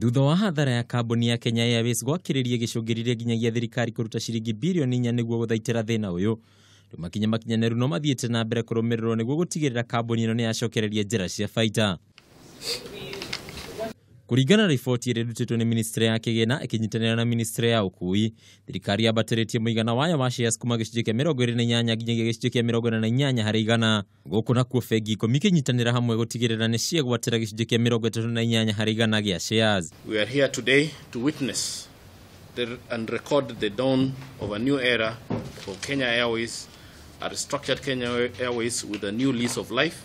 Thutha wa hathara ya kambuni ya Kenya Airways gwakĩrĩria gĩcũngĩrĩria nginyagia thirikari kũruta ciringi birioni 4 nĩguo gũthaitĩra thĩna ũyũ. Rĩu makinya makinyanĩru no mathiĩte na mbere kũrũmĩrĩrwo nĩguo gũtigĩrĩra kambuni ĩno nĩ yacokereria njĩra cia baita. Kũringana na riboti ĩrĩa ĩrutĩtwo nĩ ministry ya kĩgĩna ĩkĩnyitanĩra na ministry ya ũkui, thirikari yambatĩrĩtie mũigana wayo wa shares kuma gĩcunjĩ kĩa 28 nginyagia gĩcunjĩ kĩa 48 harĩ igana. Gũkũ nakuo bengi 10 ikĩnyitanĩra hamwe gũtigĩrĩra nĩ ciegwatĩra gĩcunjĩ kĩa 38 harĩ igana gĩa shares. We are here today to witness and record the dawn of a new era for Kenya Airways, a restructured Kenya Airways with a new lease of life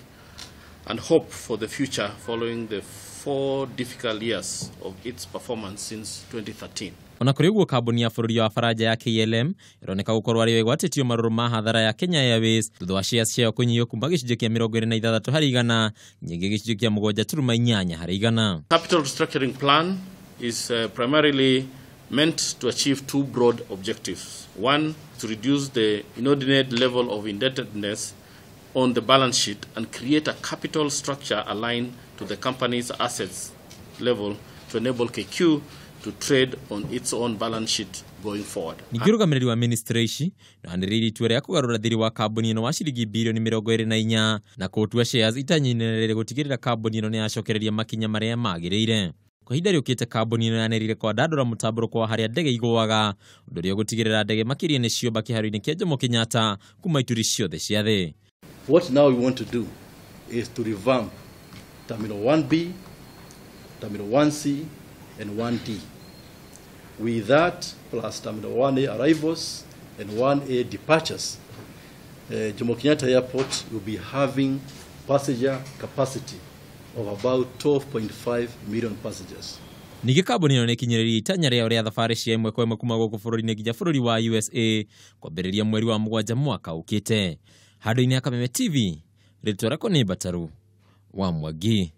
and hope for the future following the 4 difficult years of its performance since 2013. Ona kũrĩ ũguo, kambuni ya bũrũri wa Faranja ya KLM ĩroneka gũkorwo arĩ yo ĩgwatĩtio marũrũ ma hathara ya Kenya Airways thutha wa shares ciayo kũnyihio kuma gĩcunjĩ kĩa 26 harĩ igana nginyagia gĩcunjĩ kĩa 7.8 harĩ igana. Capital restructuring plan is primarily meant to achieve 2 broad objectives. One, to reduce the inordinate level of indebtedness on the balance sheet and create a capital structure aligned to the company's assets level to enable KQ to trade on its own balance sheet going forward. Ningĩ ũrũgamĩrĩri wa ministry ici nĩwanĩrĩirie itua rĩa kũgarũra thirĩ wa kambuni ĩno wa ciringi birioni 24 na kũũtua shares itanya-inĩ rĩrĩ gũtigĩrĩra kambuni ĩno nĩyacokereria makinya marĩa magĩrĩire. Kwa ihinda rĩũkĩte kambuni ĩno yanĩrĩire kwandandũra mũtambũrũko wa harĩa ndege igũaga, ũndũ ũrĩa ũgũtigĩrĩra ndege makĩria nĩ ciomba kĩharo-inĩ kĩa Jomo Kenyatta kuma ituri ciothe cia thĩ. What now we want to do is to revamp Terminal 1B, Terminal 1C, and 1D. With that, plus Terminal 1A arrivals and 1A departures, Jomo Kenyatta Airport will be having passenger capacity of about 12.5 million passengers. Ningĩ kambuni ĩno nĩĩkinyĩrĩirie itanya rĩayo rĩa thabarĩ cia ĩmwe kwa ĩmwe kuma gũkũ bũrũri-inĩ nginya bũrũri wa USA kwambĩrĩria mweri wa 7 mwaka ũkĩte. Handũ-inĩ ha Kameme TV, rĩtwa rĩakwa nĩ Mbataru wa Mwangi.